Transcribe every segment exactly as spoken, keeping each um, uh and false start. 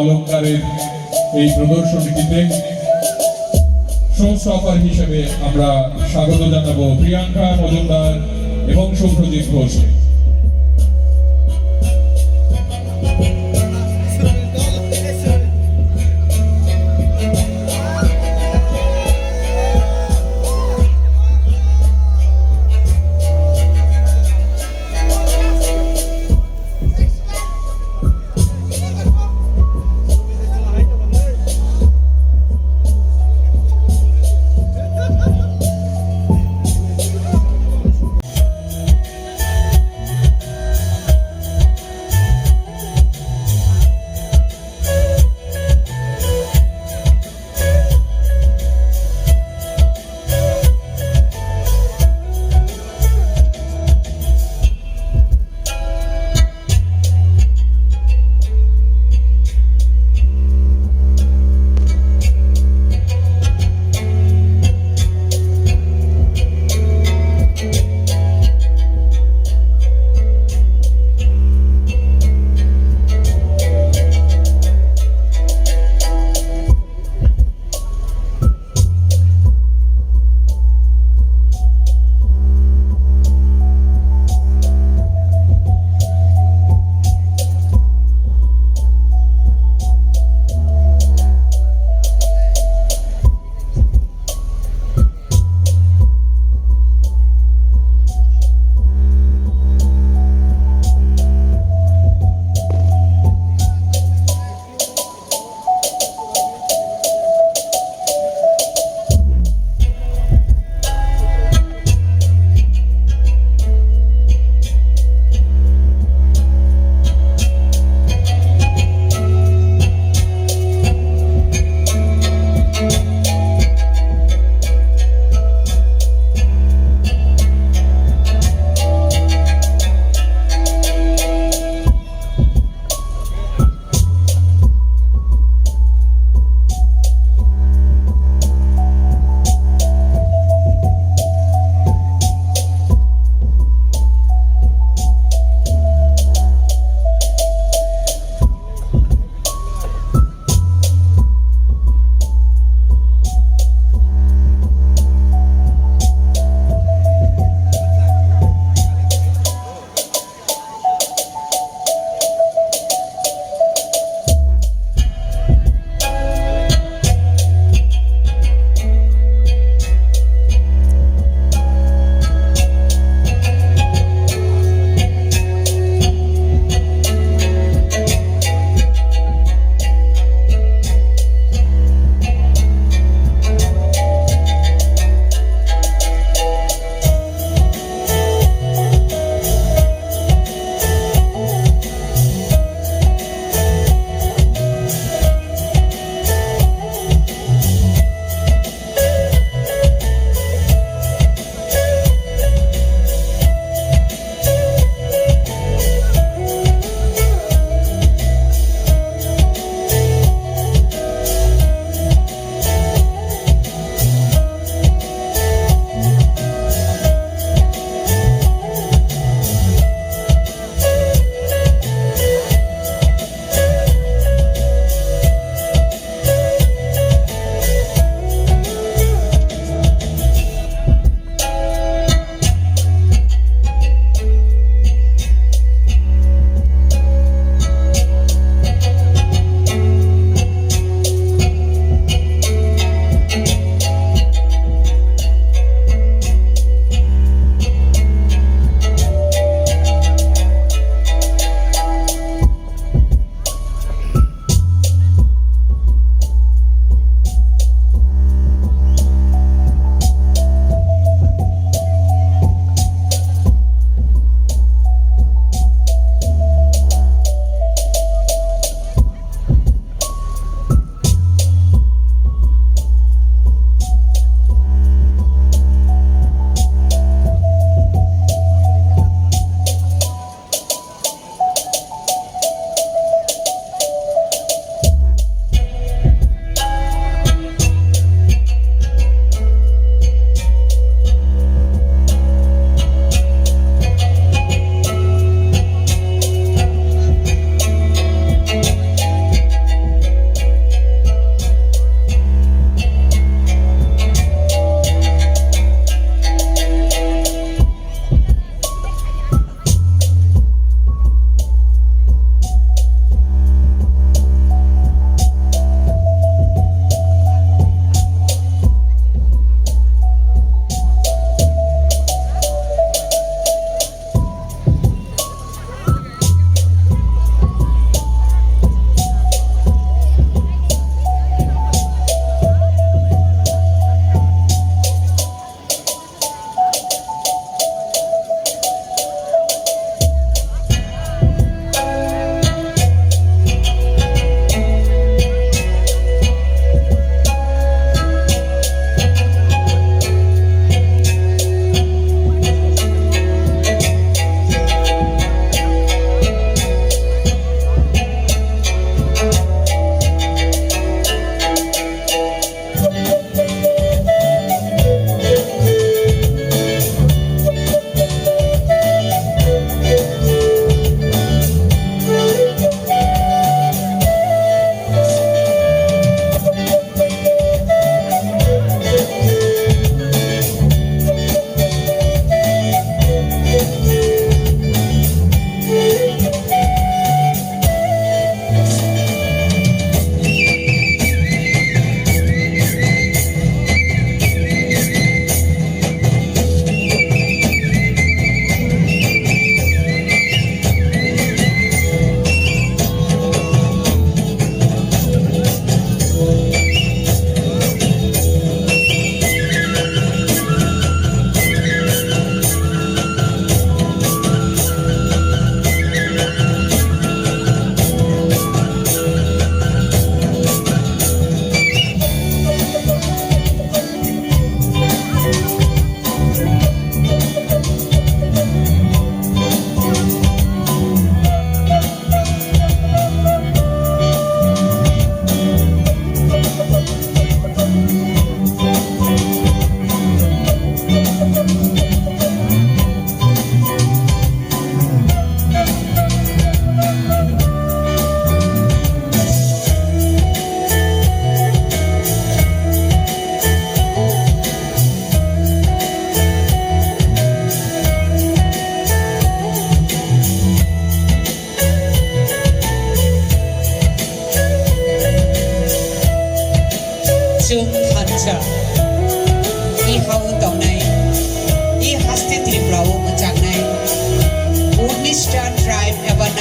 অলংকারের এই প্রদর্শনীটিতে শো স্টপার হিসেবে আমরা স্বাগত জানাবো প্রিয়াঙ্কা মজুমদার এবং শুভ্রজিৎ ঘোষকে।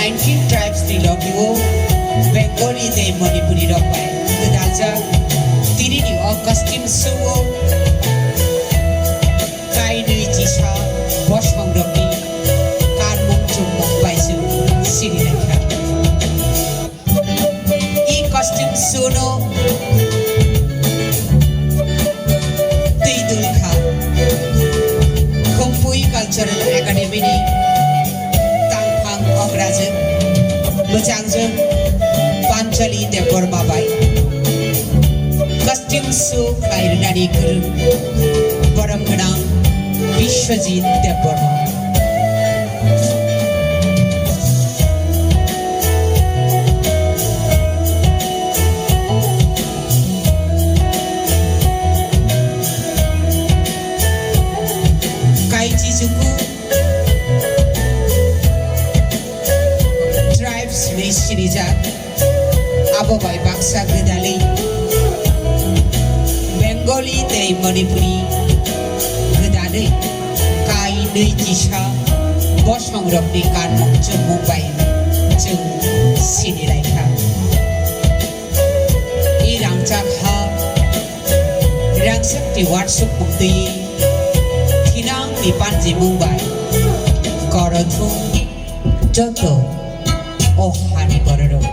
Nineteen tribes ni logi o Bengali tei Manipuri rok bai gwdaljak tini ni o costume show o kainwi chisa bosong rok ni kanmung chumung bai chwng sini lai kha. I costume show no twi dul kha Khumpui Cultural Academy ni tangphang okrajwk, bwchangjwk Panchali Debbarma bai. Costume show khlai rwnani kwrwng borom gwnang Biswajit Debbarma. Kaichi Juku tribes ni sinijak. Abo bai baksa gwdalwi Bengali tei Manipuri gwdalwi kainwi kisa bosongrokni kanmung chumung bai chwng sini lai kha. I rangchak ha rangchakni uansukmung twi thinangni panjimung bai korothum joto o hani bororok.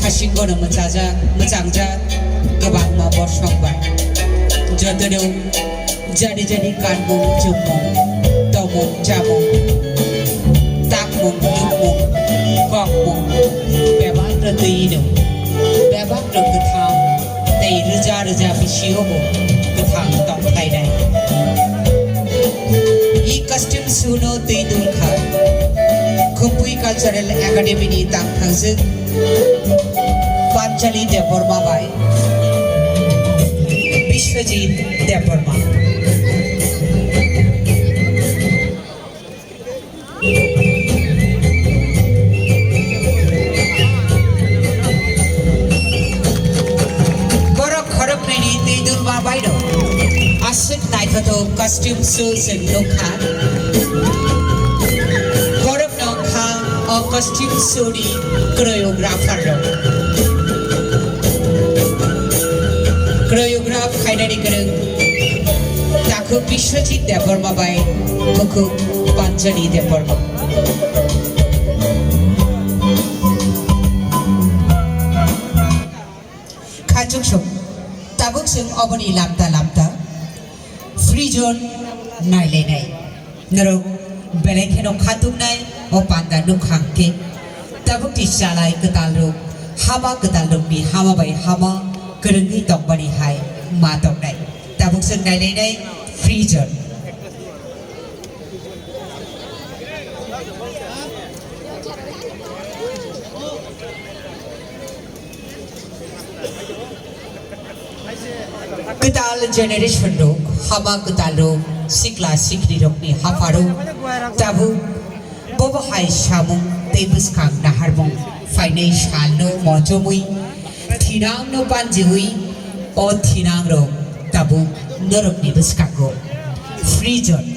Hasingono mwchajak, mwchangjak kwbangma borsok bai. Jotono jadi jadi kanmung, chumung, tongmung, chamung, takmung, nukmung, kokmung, bebakno twi no, bebakno kwthang tei rwja rwja bisingo bo kwthang tongkhlainai. I costume show no twi dul kha Khumpui Cultural Academy ni tangthangjwk Panchali Debbarma bai Biswajit Debbarma. Borok khoroknwi ni twi dulma baino aswk naithothok costume show chwng nukha. Borok no kha o costume show ni choreographer rok. Choreograph khainani kwrwng takhuk Biswajit Debbarma bai bukhuk Panchali Debbarma. Kha chuk suk, tabuk chwng oboni lamta lamta Free Zone nailainai. Norok belai kheno khatuknai o panda nukha hwnkhe. Tabuk twi chalai kwtal rok, hama kwtal rokni hama bai hama kwrwngwi tongmani hai ma tongnai. Tabuk chwng nailainai Free Zone. Kwtal generation rok, hama kwtal rok, sikla sikri rokni hapharo tabuk bobo hai samung tei bwskang naharmung phainai salno mochomwi thinangno panjiwi o thinang rok tabuk norokni bwskango Free Zone.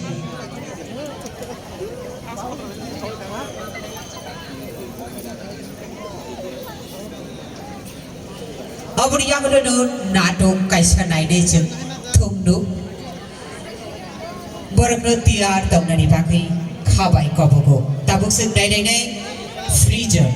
Aboni yagulono natok kaisa nainai chwng thumno. Borokno tiyar tongnani bagwi kha bai kobogo. Tabuk chwng nainainai Free Zone.